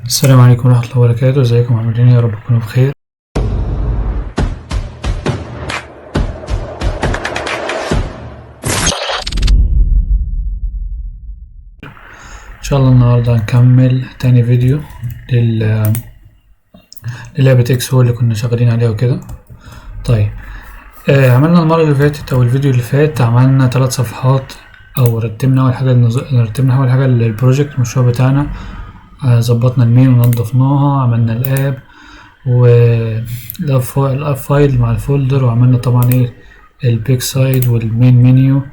السلام عليكم ورحمة الله وبركاته. ازيكم؟ عاملين ايه؟ يا رب تكونوا بخير. ان شاء الله النهاردة هنكمل تاني فيديو للعبة اكس هو اللي كنا شغالين عليها وكده. طيب عملنا المرة اللي فاتت او الفيديو اللي فات عملنا 3 صفحات، او رتبنا اول حاجة رتبنا اول حاجة لل project المشروع بتاعنا، ظبطنا ال main ونضفناها، عملنا ال app وال app file مع ال folder، وعملنا طبعا ايه ال pick side وال main menu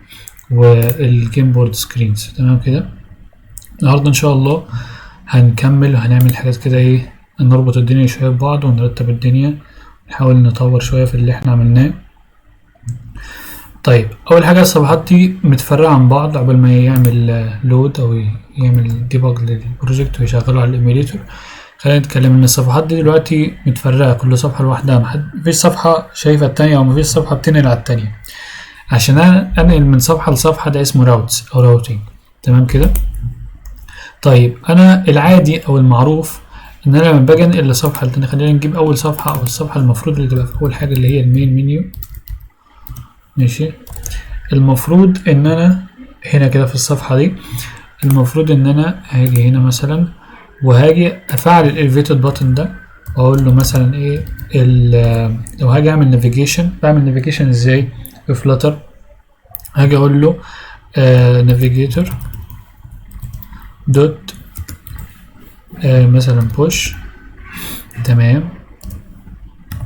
وال game board screens. تمام كده. النهارده ان شاء الله هنكمل وهنعمل حاجات كده ايه، نربط الدنيا شوية ببعض ونرتب الدنيا، نحاول نطور شوية في اللي احنا عملناه. طيب اول حاجة الصفحات دي متفرعه عن بعض قبل ما يعمل load او يعمل debug لل project ويشغله على ال emulator. خلينا نتكلم ان الصفحات دي دلوقتي متفرعه، كل صفحة لوحدها، مفيش صفحة شايفه التانية او مفيش صفحة بتنقل على التانية. عشان انا انقل من صفحة لصفحة ده اسمه routes او routing. تمام كده. طيب انا العادي او المعروف ان انا لما باجي انقل لصفحة لتانية، خلينا نجيب اول صفحة او الصفحة المفروض اللي تبقى في اول حاجة اللي هي ال main menu. ماشي. المفروض ان انا هنا كده في الصفحة دي، المفروض ان انا هاجي هنا مثلا وهاجي افعل ال elevated button ده واقول له مثلا ايه لو هاجي اعمل navigation، بعمل navigation ازاي في Flutter؟ هاجي اقول له navigator dot مثلا push. تمام.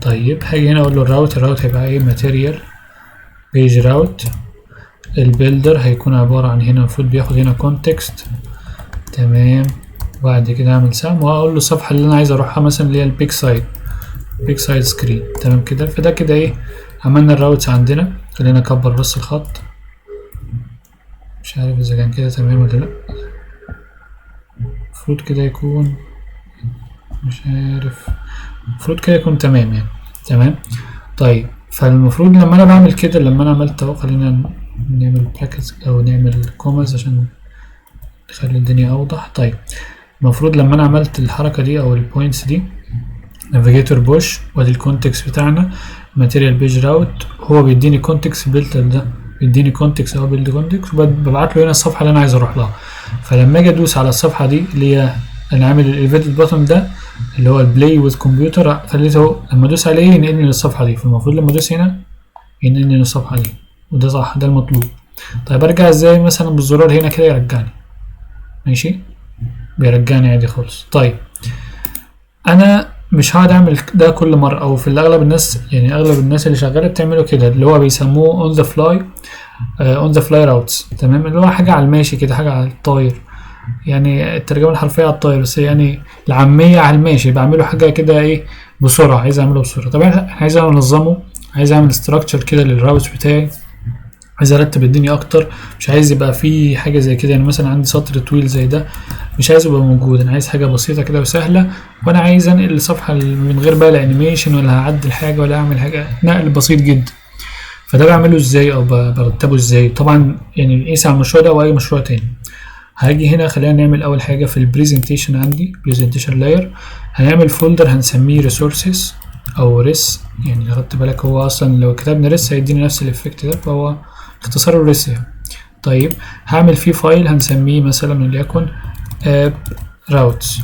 طيب هاجي هنا اقول له ال route، ال route هيبقى ايه؟ material page route. ال builder هيكون عبارة عن هنا المفروض بياخد هنا context. تمام. وبعد كده اعمل سهم واقول له الصفحة اللي انا عايز اروحها مثلا اللي هي ال pick side، pick side screen. تمام كده. فده كده ايه عملنا ال routes عندنا. خلينا نكبر بس الخط، مش عارف اذا كان كده تمام ولا لا، المفروض كده يكون، مش عارف، المفروض كده يكون تمام يعني. تمام. طيب فالمفروض لما انا بعمل كده، لما انا عملت اهو، خلينا نعمل brackets او نعمل commas عشان نخلي الدنيا اوضح. طيب المفروض لما انا عملت الحركة دي او ال points دي، navigator push وادي ال context بتاعنا material page route، هو بيديني context builder ده بيديني context او build context، وببعت له هنا الصفحة اللي انا عايز اروح لها. فلما اجي ادوس على الصفحة دي اللي هي انا عامل ال elevated button ده اللي هو ال play with computer، خليته لما ادوس عليه ينقلني للصفحه دي. فالمفروض لما ادوس هنا ينقلني للصفحه دي، وده صح، ده المطلوب. طيب ارجع ازاي؟ مثلا بالزرار هنا كده يرجعني. ماشي، بيرجعني عادي خالص. طيب انا مش هقعد اعمل ده كل مرة، او في الاغلب الناس يعني اغلب الناس اللي شغالة بتعمله كده، اللي هو بيسموه on the fly، on the fly routes. تمام، اللي هو حاجة على الماشي كده، حاجة على الطاير، يعني الترجمة الحرفية على الطاير، بس يعني العامية على الماشي، بعمله حاجة كده ايه بسرعه، عايز اعمله بسرعة. طبعا عايز انظمة، عايز اعمل structure كده لل routes بتاعي، عايز ارتب الدنيا اكتر، مش عايز يبقى في حاجة زي كده. يعني مثلا عندي سطر طويل زي ده مش عايز يبقى موجود، انا عايز حاجة بسيطة كده وسهلة، وانا عايز انقل الصفحة من غير بقى لا animation ولا هعدل حاجة ولا اعمل حاجة، نقل بسيط جدا. فده بعمله ازاي او برتبة ازاي؟ طبعا يعني نقيس على المشروع ده او اي مشروع تاني. هاجي هنا، خلينا نعمل اول حاجة في ال presentation، عندي presentation layer، هنعمل folder هنسميه resources او res. يعني خدت بالك هو اصلا لو كتبنا res هيديني نفس ال effect ده، فهو اختصاره res يعني. طيب هعمل فيه file هنسميه مثلا وليكن app routes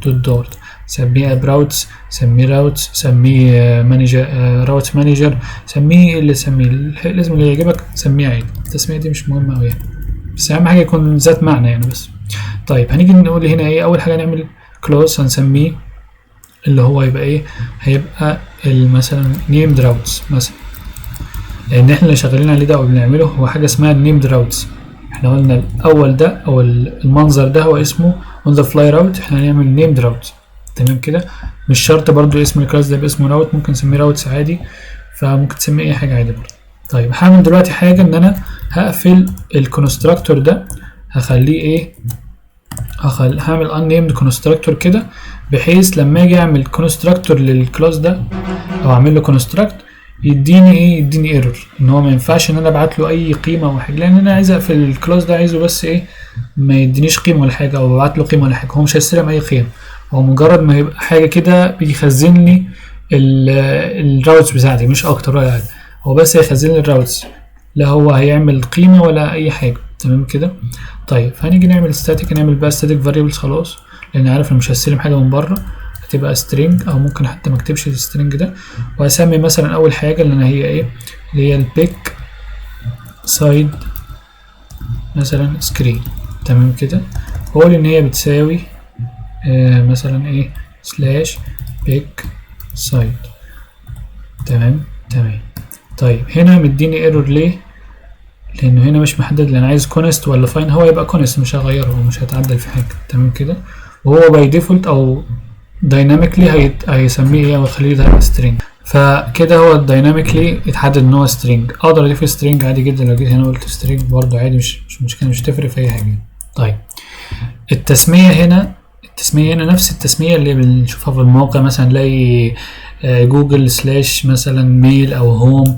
dot dart، سميه app routes، سميه routes، سميه manager، routes manager، سميه اللي سميه الاسم اللي يعجبك سميه عادي، التسمية دي مش مهمة أوي يعني، بس أهم حاجة يكون ذات معنى يعني بس. طيب هنيجي نقول هنا إيه؟ أول حاجة نعمل class هنسميه اللي هو يبقى إيه؟ هيبقى مثلا named routes مثلا، لأن إحنا اللي شغالين عليه ده أو بنعمله هو حاجة اسمها named routes. إحنا قلنا الأول ده أو المنظر ده هو اسمه on the fly route، إحنا هنعمل named route. تمام كده. مش شرط برضو اسم ال class ده يبقى اسمه route، ممكن نسميه routes عادي، فممكن تسميه اي حاجة عادي برضو. طيب هعمل دلوقتي حاجة ان انا هقفل ال constructor ده، هخليه ايه؟ هعمل unnamed constructor كده، بحيث لما اجي اعمل constructor لل class ده او اعمل له construct يديني ايه؟ يديني error ان هو ما ينفعش ان انا ابعت له اي قيمة او حاجة، لان انا عايز اقفل ال class ده، عايزه بس ايه؟ ما يدينيش قيمة ولا حاجة او ابعت له قيمة ولا حاجة، هو مش هيستلم اي قيمة. هو مجرد ما يبقى حاجة كده بيخزن لي ال routes بتاعتي، مش اكتر ولا اقل. هو بس هيخزن لي ال routes، لا هو هيعمل قيمة ولا اي حاجه. تمام كده. طيب، فهنيجي نعمل static، نعمل بقى static variables خلاص، لان عارف انا مش هستلم حاجة من بره. هتبقى string، او ممكن حتى ما اكتبش ال string ده، وهسمي مثلا اول حاجة اللي انا هي ايه؟ اللي هي ال pick side مثلا screen. تمام كده. واقول ان هي بتساوي مثلا ايه؟ slash pick side. تمام. طيب، هنا مديني error ليه؟ لانه هنا مش محدد لان عايز const ولا final. هو يبقى const، مش هغيره ومش هيتعدل في حاجه. تمام كده. وهو by default او dynamically هيسميه ايه؟ او يخليه ده string. فكده هو dynamically يتحدد ان هو string. اقدر اضيف string عادي جدا، لو جيت هنا قلت string برضو عادي، مش مشكله، مش هتفرق في اي حاجه. طيب، التسميه هنا نفس التسمية اللي بنشوفها في المواقع، مثلا نلاقي جوجل slash مثلا mail او home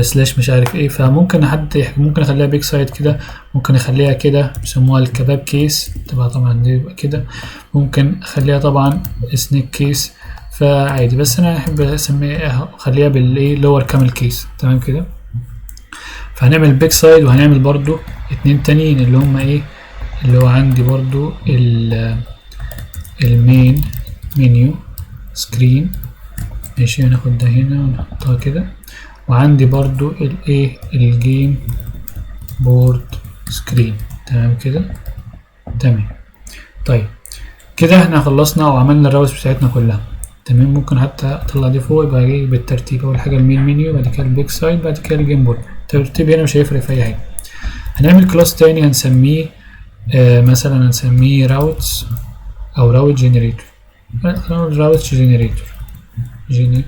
slash مش عارف ايه. فممكن حد ممكن اخليها pick side كده، ممكن اخليها كده، بيسموها ال kebab case، تبقى طبعا دي يبقى كده، ممكن اخليها طبعا snake case، فعادي، بس انا احب اسميها اخليها بالايه؟ lower camel case. تمام كده. فهنعمل pick side، وهنعمل برضو اتنين تانيين اللي هما ايه؟ اللي هو عندي برضو ال main menu screen. ماشي، هناخد ده هنا ونحطها كده. وعندي برضو الايه؟ ال game board screen. تمام كده، تمام. طيب، كده احنا خلصنا وعملنا ال routes بتاعتنا كلها. تمام. ممكن حتى اطلع دي فوق، يبقى ايه؟ بالترتيب، اول حاجة ال main menu، بعد كده ال pick side، بعد كده ال game board. الترتيب هنا مش هيفرق في اي حاجه. هنعمل class تاني هنسميه مثلا هنسميه routes او route generator، route generator generator.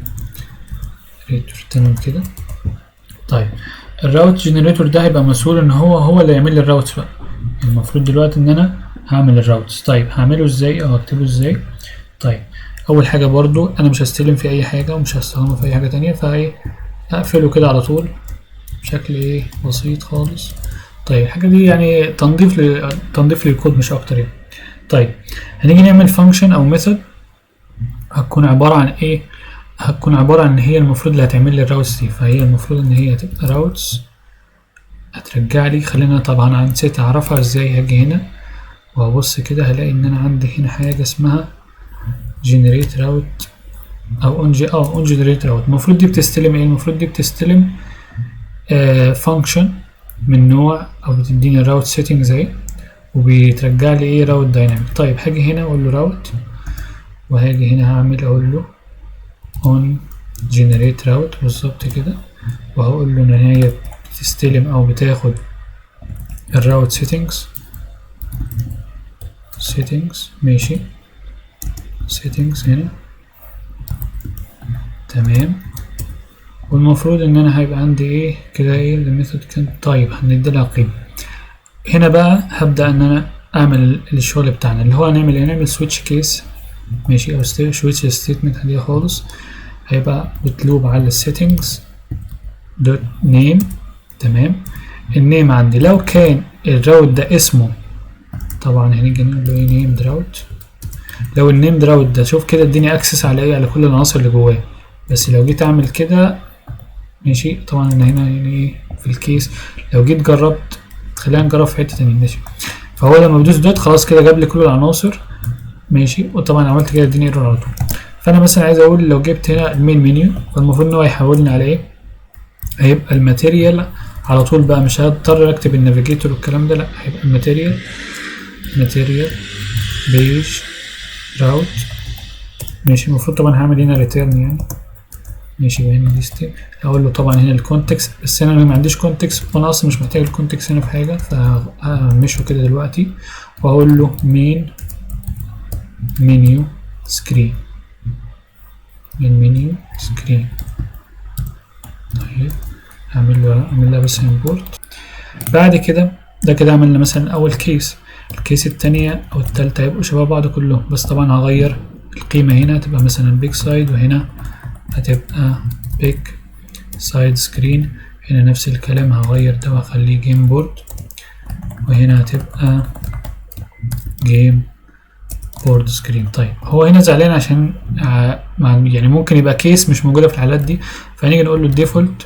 تمام كده. طيب، ال route generator ده هيبقى مسؤول ان هو هو اللي يعمل لي ال routes بقى. المفروض دلوقتي ان انا هعمل ال routes. طيب، هعمله ازاي او هكتبه ازاي؟ طيب، اول حاجة برضو انا مش هستلم في اي حاجة ومش هستخدمه في اي حاجة تانية، فايه؟ هقفله كده على طول بشكل ايه؟ بسيط خالص. طيب، الحاجة دي يعني تنظيف للكود مش اكتر يعني. طيب، هنيجي نعمل function او method هتكون عبارة عن ايه؟ هتكون عبارة عن ان هي المفروض اللي هتعمل لي ال routes دي. فهي المفروض ان هي هتبقى routes هترجع لي. خلينا طبعا نسيت اعرفها ازاي. هاجي هنا وابص كده، هلاقي ان انا عندي هنا حاجة اسمها generate route او on generate route. المفروض دي بتستلم ايه؟ المفروض دي بتستلم function من نوع او بتديني route settings اهي، وبترجع لي ايه؟ route dynamic. طيب، هاجي هنا اقول له route، وهاجي هنا هعمل اقول له on generate route بالظبط كده، وهقول له ان هي بتستلم او بتاخد ال route settings settings. ماشي، settings هنا. تمام. والمفروض ان انا هيبقى عندي ايه كده؟ ايه ال method كان؟ طيب، هندي لها قيمة. هنا بقى هبدأ ان انا اعمل الشغل بتاعنا، اللي هو هنعمل ايه؟ نعمل switch case، ماشي، او switch statement عادية خالص. هيبقى بت loop على ال settings dot name. تمام. ال name عندي لو كان ال route ده اسمه، طبعا هنيجي نقول له ايه؟ named route. لو ال named route ده، شوف كده اديني access على ايه؟ على كل العناصر اللي جواه. بس لو جيت اعمل كده، ماشي، طبعا انا هنا يعني ايه في ال case لو جيت جربت، خلينا نجرب في حتة تانية. ماشي، فهو لما بدوس dot خلاص كده جاب لي كل العناصر. ماشي، وطبعا عملت كده اديني error على طول. فانا مثلا عايز اقول لو جبت هنا ال main menu، فالمفروض ان هو يحولني على ايه؟ هيبقى ال material على طول بقى، مش هضطر اكتب ال navigator والكلام ده، لا، هيبقى ال material material page route. ماشي. المفروض طبعا هعمل هنا return يعني. ماشي، يبقى هنا دي step اقول له طبعا هنا ال context، بس انا ما عنديش context، وانا اصلا مش محتاج ال context هنا في حاجه، فهمشه كده دلوقتي واقول له main menu screen main menu screen. طيب، هعمل لها بس import. بعد كده ده كده عملنا مثلا اول case. ال case التانية او التالتة هيبقوا شبه بعض كلهم، بس طبعا هغير القيمة. هنا تبقى مثلا pick side، وهنا هتبقى pick side screen. هنا نفس الكلام، هغير ده واخليه game board، وهنا هتبقى game board screen. طيب هو هنا زعلان عشان يعني ممكن يبقى case مش موجودة في الحالات دي، فهنيجي نقول له ال default،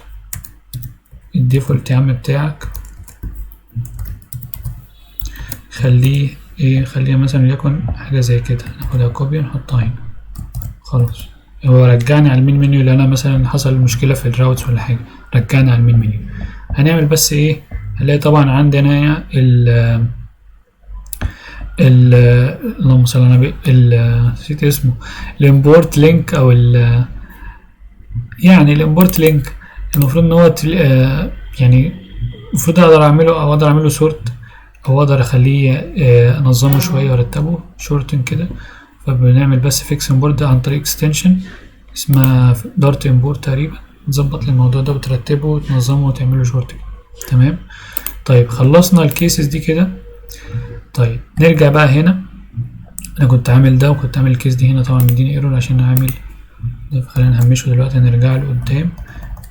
ال default يا عم بتاعك خليه ايه، خليها مثلا ليكن حاجة زي كده، ناخدها copy ونحطها هنا. خلاص هو رجعني على ال main menu اللي انا مثلا حصل مشكلة في ال routes ولا حاجة، رجعني على ال main menu. هنعمل بس ايه، هنلاقي طبعا عندنا ال اللهم صل على النبي، نسيت اسمه، ال import link او ال يعني ال import link المفروض ان هو يعني المفروض اقدر اعمله او اقدر اعمله sort او اقدر اخليه انظمة شوية وارتبه shorten كده. فبنعمل بس fix import عن طريق extension اسمها Dart import تقريبا، تظبط الموضوع ده وترتبه وتنظمه وتعمله شورت. تمام. طيب خلصنا ال cases دي كده. طيب نرجع بقى هنا، انا كنت عامل ده وكنت عامل ال case دي هنا، طبعا مديني error عشان عامل ده، خلينا نهمشه دلوقتي، نرجع له قدام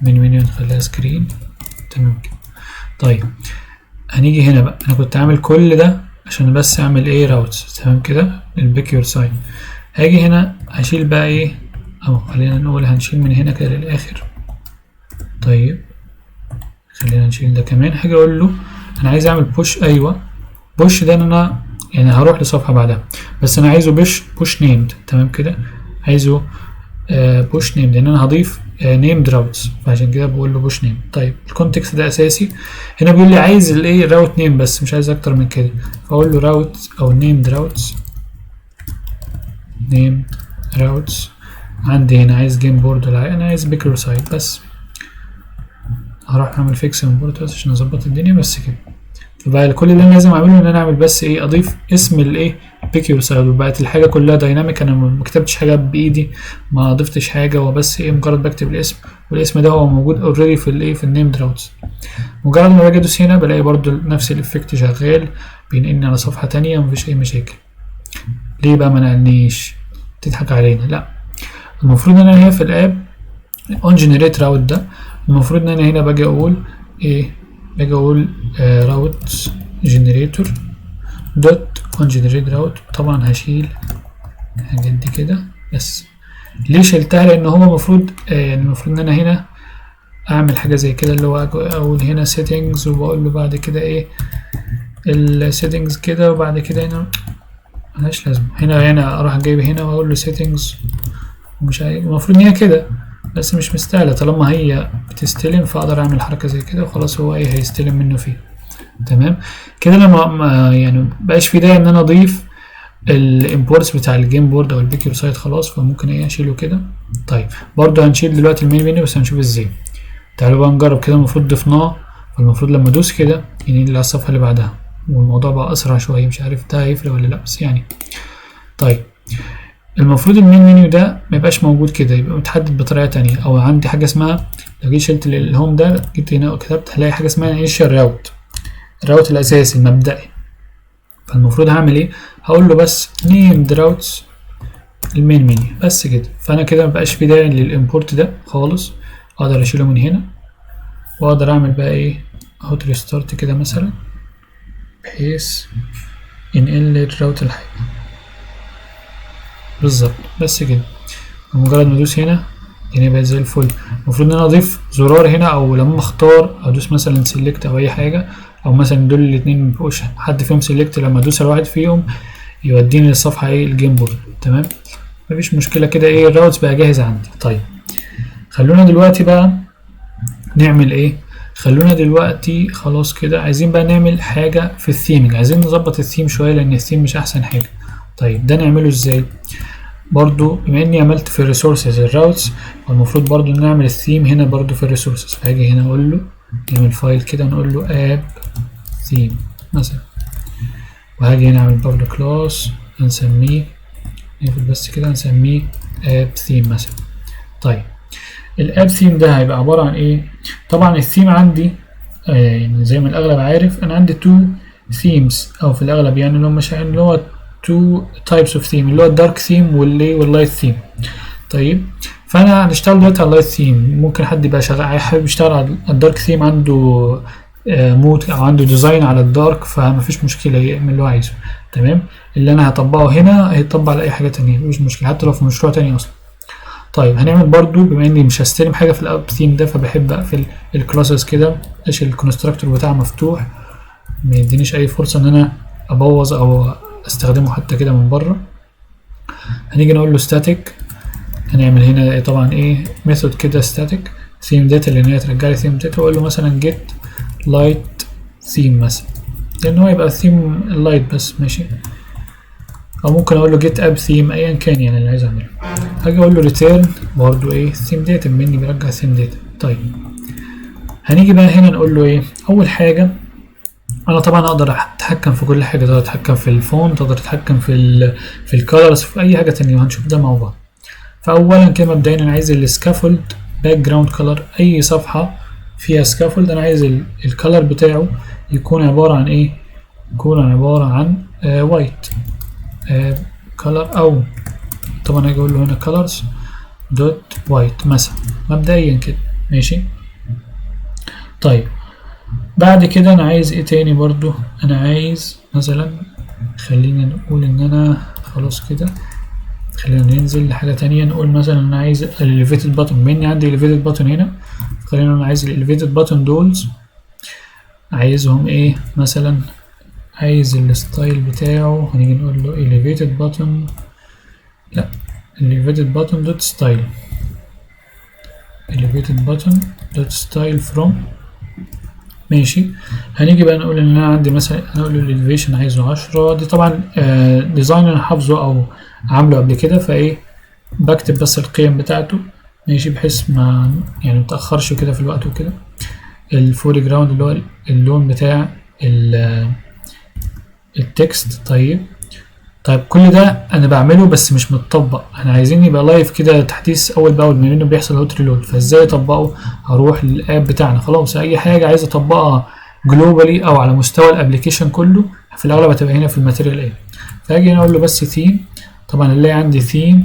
main menu نخليها screen. تمام كده. طيب هنيجي هنا بقى، انا كنت عامل كل ده عشان بس اعمل ايه routes. تمام كده، ال pick your side. هاجي هنا هشيل بقى ايه، او خلينا نقول هنشيل من هنا كده للاخر. طيب خلينا نشيل ده كمان. هاجي اقول له انا عايز اعمل push، ايوه push ده ان انا يعني هروح لصفحة بعدها، بس انا عايزه push named. تمام كده، عايزه push named لان انا هضيف named routes، فعشان كده بقول له push name. طيب ال context ده اساسي. هنا بيقول لي عايز الايه route name بس، مش عايز اكتر من كده، فاقول له route او named routes، named routes. عندي هنا عايز game board ولا انا عايز pick your side بس. هروح اعمل fix import بس عشان اظبط الدنيا بس كده. فبقى كل اللي انا لازم اعمله ان انا اعمل بس ايه، اضيف اسم الايه pick your side، وبقت الحاجة كلها dynamic. انا ما كتبتش حاجة بايدي، ما ضفتش حاجه، هو بس ايه مجرد بكتب الاسم، والاسم ده هو موجود already في الايه في ال named routes. مجرد ما باجي ادوس هنا بلاقي برضو نفس ال effect شغال، بينقلني على صفحة تانية ومفيش اي مشاكل. ليه بقى ما نقلنيش؟ تضحك علينا؟ لا، المفروض ان انا هنا في ال app on generate route ده، المفروض ان انا هنا باجي اقول ايه، باجي اقول route generator dot on generate route. طبعا هشيل الحاجات دي كده. بس ليه شلتها؟ لان هو المفروض يعني المفروض ان انا هنا اعمل حاجة زي كده، اللي هو اقول هنا settings وبقول له بعد كده ايه ال settings كده، وبعد كده هنا ملهاش لازمه. هنا اروح جايب هنا واقول له settings ومش عارف، المفروض ان هي كده، بس مش مستاهلة طالما هي بتستلم، فاقدر اعمل حركة زي كده وخلاص، هو ايه هيستلم منه فيه. تمام كده. انا يعني مبقاش في داعي ان انا اضيف ال imports بتاع ال game board او ال pick your side خلاص، فممكن ايه اشيله كده. طيب برضو هنشيل دلوقتي ال main menu، بس هنشوف ازاي. تعالوا بقى نجرب كده. المفروض ضفناه، فالمفروض لما ادوس كده ينقل على الصفحة اللي بعدها، والموضوع بقى اسرع شويه. مش عارف ده هيفرق ولا لا، بس يعني طيب المفروض ال main menu ده ما يبقاش موجود كده، يبقى متحدد بطريقة تانية، او عندي حاجة اسمها لو جيت شلت ال home ده، جيت هنا وكتبت، هلاقي حاجة اسمها initial route، ال route الاساسي المبدئي. فالمفروض هعمل ايه؟ هقول له بس named routes ال main menu بس كده. فانا كده مبقاش في داعي لل import ده خالص، اقدر اشيله من هنا، واقدر اعمل بقى ايه hot restart كده مثلا بحيث ينقل لي ال route الحالي بالظبط، بس كده. بمجرد ما ادوس هنا الدنيا بقت زي الفل. المفروض ان انا اضيف زرار هنا، او لما اختار ادوس مثلا select او اي حاجه، او مثلا دول الاتنين مبقوش حد فيهم select، لما ادوس على واحد فيهم يوديني للصفحه ايه ال game board. تمام، مفيش مشكلة كده. ايه ال routes بقى جاهز عندي. طيب خلونا دلوقتي بقى نعمل ايه؟ خلونا دلوقتي خلاص كده عايزين بقى نعمل حاجة في ال theming، عايزين نظبط الثيم شوية لان الثيم مش احسن حاجة. طيب ده نعمله ازاي؟ برضو بما اني عملت في ال resources ال routes، المفروض برضو نعمل الثيم هنا برضو في ال resources. فهاجي هنا اقول له نعمل file كده نقول له app theme مثلا، وهاجي هنا اعمل برضو class هنسميه، نقفل بس كده، نسميه app theme مثلا. طيب ال app theme ده هيبقى عبارة عن ايه؟ طبعا الثيم عندي يعني زي ما الاغلب عارف انا عندي two themes، او في الاغلب يعني اللي هم اللي هو two types of theme، اللي هو ال dark theme وال light theme. طيب فانا هنشتغل دلوقتي على ال light theme. ممكن حد يبقى شغال حابب يشتغل على ال dark theme عنده. mode او عنده design على ال dark، فمفيش مشكلة يعمل اللي هو عايزه. تمام، اللي انا هطبقه هنا هيطبق على اي حاجة تانية، مفيش مشكلة حتى لو في مشروع تاني اصلا. طيب هنعمل برضو، بما اني مش هستلم حاجة في ال app theme ده، فبحب اقفل ال classes كده، اشيل ال constructor بتاعه مفتوح، ما يدينيش اي فرصة ان انا ابوظ او استخدمه حتى كده من بره. هنيجي نقول له static، هنعمل هنا طبعا ايه method كده static theme data، لان هي ترجع لي theme data، واقول له مثلا get light theme مثلا، لان هو يبقى theme ال light بس، ماشي. او ممكن اقول له get app theme، ايا كان يعني اللي عايز اعمله. هاجي اقول له return برضه ايه theme data، مني بيرجع theme data. طيب هنيجي بقى هنا نقول له ايه؟ اول حاجة انا طبعا اقدر اتحكم في كل حاجه، تقدر اتحكم في ال font، تقدر تتحكم في ال colors، في اي حاجة تانية، وهنشوف ده مع بعض. فاولا كده مبدئيا انا عايز ال scaffold background color، اي صفحة فيها scaffold انا عايز ال color بتاعه يكون عبارة عن ايه؟ يكون عبارة عن white color، او طبعا هاجي اقول له هنا colors dot white مثلا مبدئيا كده، ماشي. طيب بعد كده انا عايز ايه تاني؟ برضو انا عايز مثلا، خلينا نقول ان انا خلاص كده، خلينا ننزل لحاجة تانية، نقول مثلا انا عايز ال elevated button، بما اني عندي elevated button هنا، خلينا انا عايز ال elevated button دولز عايزهم ايه مثلا؟ عايز ال style بتاعه، هنيجي نقول له elevated button، لا، elevated button dot style، elevated button dot style from، ماشي. هنيجي بقى نقول ان انا عندي مثلا، هنقول ال elevation عايزه 10. دي طبعا design انا حافظه او عامله قبل كده، فايه بكتب بس القيم بتاعته، ماشي، بحيث ما يعني متأخرش كده في الوقت وكده. ال foreground اللي هو اللون بتاع ال text. طيب كل ده انا بعمله بس مش متطبق، احنا عايزين يبقى live كده، تحديث اول باول، بما انه بيحصل hot reload. فازاي اطبقه؟ هروح لل app بتاعنا، خلاص اي حاجة عايز اطبقها globally او على مستوى ال application كله في الاغلب هتبقى هنا في ال material app. فاجي هنا اقول له بس ثيم، طبعا نلاقي عندي theme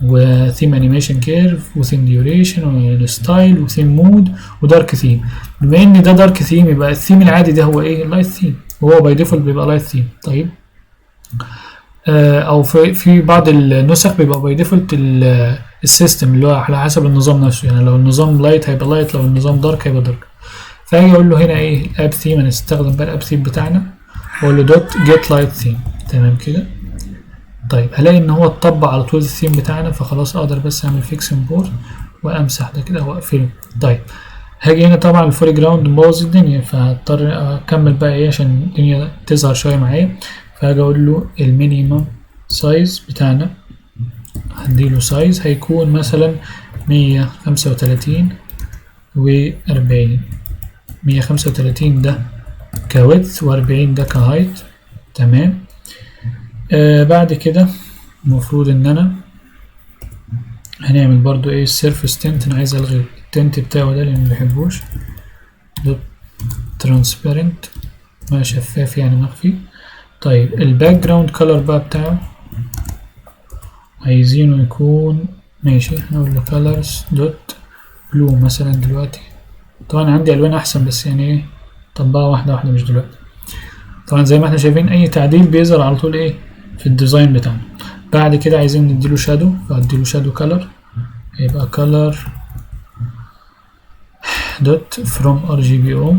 و theme animation curve و theme duration و style و theme mode و dark theme. بما ان ده dark theme يبقى الثيم العادي ده هو ايه؟ light theme، وهو by default بيبقى light theme. طيب او في بعض النسخ بيبقى by default ال system اللي هو على حسب النظام نفسه، يعني لو النظام light هيبقى light، لو النظام dark هيبقى dark. فاجي اقول له هنا ايه؟ ال app theme، هنستخدم بقى ال app theme بتاعنا، واقول له dot get light theme. تمام كده. طيب هلاقي ان هو اتطبق على طول الثيم بتاعنا، فخلاص اقدر بس اعمل fix import وامسح ده كده واقفله. طيب هاجي هنا، طبعا ال foreground مبوظ الدنيا، فهضطر اكمل بقى ايه عشان الدنيا تظهر شوية معايا. فهاجي اقول له ال minimum size بتاعنا هديله size هيكون مثلا 135 و40، 135 ده ك width و40 ده ك height. تمام. بعد كده المفروض ان انا هنعمل برضو ايه؟ ال surface tint، انا عايز الغي ال tint بتاعه ده لان مبحبوش، dot transparent، ما شفاف يعني مخفي. طيب ال background color بقى بتاعه عايزينه يكون، ماشي، هنقول له colors dot blue مثلا دلوقتي. طبعا عندي الوان احسن بس يعني ايه، طبقها واحدة واحدة مش دلوقتي. طبعا زي ما احنا شايفين اي تعديل بيظهر على طول ايه في ال design بتاعنا. بعد كده عايزين نديله shadow، فاديله shadow color، يبقى color dot from RGBO،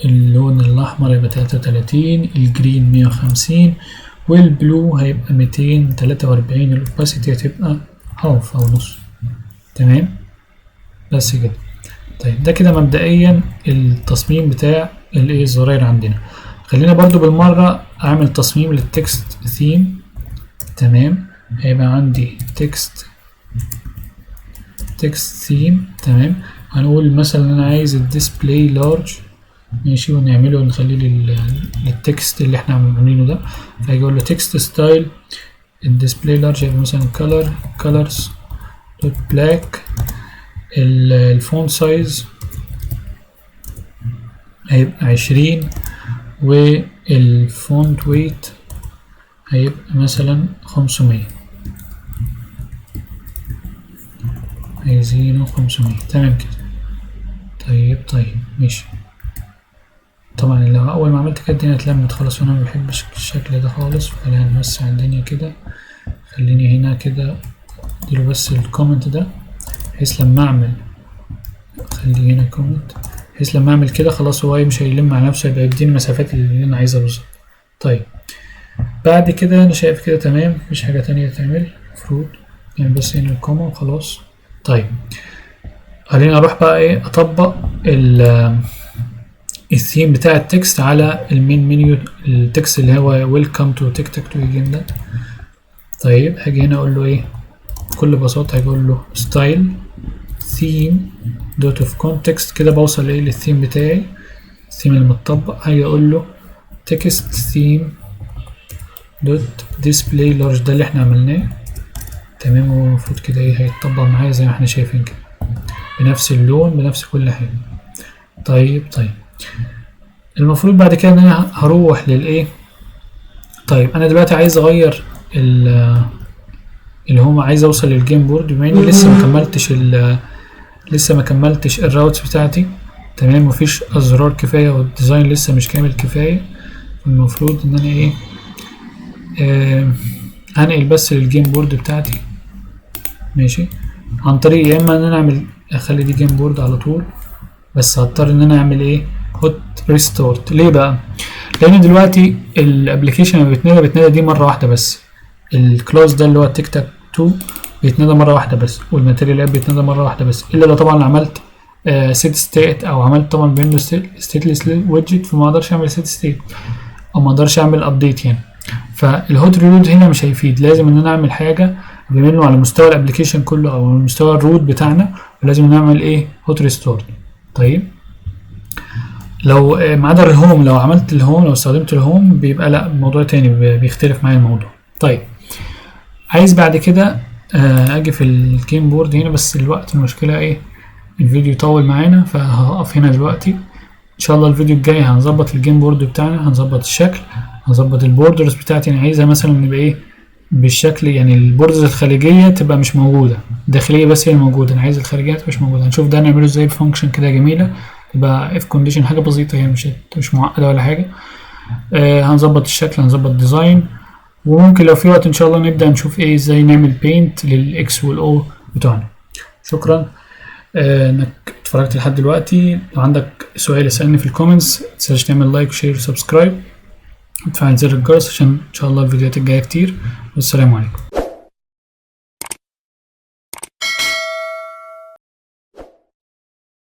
اللون الأحمر يبقى 33، ال green 150، وال blue هيبقى 243، ال opacity هتبقى half أو نص. تمام، بس كده. طيب ده كده مبدئيا التصميم بتاع الايه الزراير عندنا. خلينا برضو بالمرة اعمل تصميم لل text theme. تمام، هيبقى عندي text theme. تمام، هنقول مثلا انا عايز ال display large، ماشي، ونعمله نخليه لل text اللي احنا عاملينه ده. فاجي اقول له text style ال display large هيبقى مثلا color colors dot black، ال font size هيبقى 20، وال font weight هيبقى مثلا 500، عايزينه 500. تمام كده. طيب ماشي. طبعا لو اول ما عملت كده الدنيا اتلمت خالص، وانا ما بحبش الشكل ده خالص، فخلينا نوسع الدنيا كده. خليني هنا كده اديله بس ال comment ده، بحيث لما اعمل، خليه هنا comment، بحيث لما اعمل كده خلاص هو مش هيلم على نفسه، يبقى يديني المسافات اللي انا عايزها بالظبط. طيب، بعد كده انا شايف كده تمام، مفيش حاجة تانية تعمل، المفروض يعني بس هنا ال comma وخلاص. طيب، خلينا اروح بقى ايه اطبق الثيم بتاع ال text على ال main menu، ال text اللي هو welcome to tic tac toe game ده. طيب، هاجي هنا اقول له ايه؟ بكل بساطة هاجي اقول له style theme dot of context، كده بوصل ايه للثيم بتاعي، الثيم اللي متطبق. هاجي اقول له text theme dot display large، ده اللي احنا عملناه. تمام، هو المفروض كده ايه هيتطبق معايا زي ما احنا شايفين كده، بنفس اللون بنفس كل حاجة. طيب، المفروض بعد كده ان انا هروح للايه؟ طيب، انا دلوقتي عايز اغير اللي هو عايز اوصل لل game board، بما اني لسه ما كملتش ال routes بتاعتي. تمام، مفيش ازرار كفايه وال design لسه مش كامل كفايه. المفروض ان انا ايه هنقل بس لل game board بتاعتي، ماشي، عن طريق يا اما ان انا اعمل اخلي دي game board على طول، بس هضطر ان انا اعمل ايه hot restart. ليه بقى؟ لان دلوقتي ال application لما بيتنادى، بيتنادى دي مره واحده بس، ال class ده اللي هو tic tac toe بيتنادى مره واحده بس، وال material app بيتنادى مره واحده بس، الا لو طبعا عملت set state او عملت طبعا بانه stateless widget، فما اقدرش اعمل set state او ما اقدرش اعمل update يعني. فال hot reload هنا مش هيفيد، لازم ان انا اعمل حاجه بما انه على مستوى ال application كله او على مستوى ال root بتاعنا، لازم نعمل ايه hot restart. طيب، لو ما عدا ال home، لو عملت ال home، لو استخدمت ال home بيبقى لا، موضوع تاني، بيختلف معايا الموضوع. طيب، عايز بعد كده اجي في ال game board هنا، بس الوقت المشكلة ايه الفيديو يطول معانا، فهقف هنا دلوقتي. ان شاء الله الفيديو الجاي هنظبط ال game board بتاعنا، هنظبط الشكل، هنظبط ال borders بتاعتي. انا عايزها مثلا يبقى ايه بالشكل، يعني ال borders الخارجية تبقى مش موجودة، الداخلية بس هي الموجودة، انا عايز الخارجية تبقى مش موجودة. هنشوف ده نعمله ازاي ب function كده جميلة، تبقى if condition، حاجة بسيطة يعني مش معقدة ولا حاجة. هنظبط الشكل، هنظبط design، وممكن لو في وقت ان شاء الله نبدأ نشوف ايه ازاي نعمل paint لل X وال O بتوعنا. شكرا انك اتفرجت لحد دلوقتي. لو عندك سؤال اسألني في ال comments. متنساش تعمل like و share و subscribe وتفعل زر الجرس عشان ان شاء الله الفيديوهات الجاية كتير، والسلام عليكم.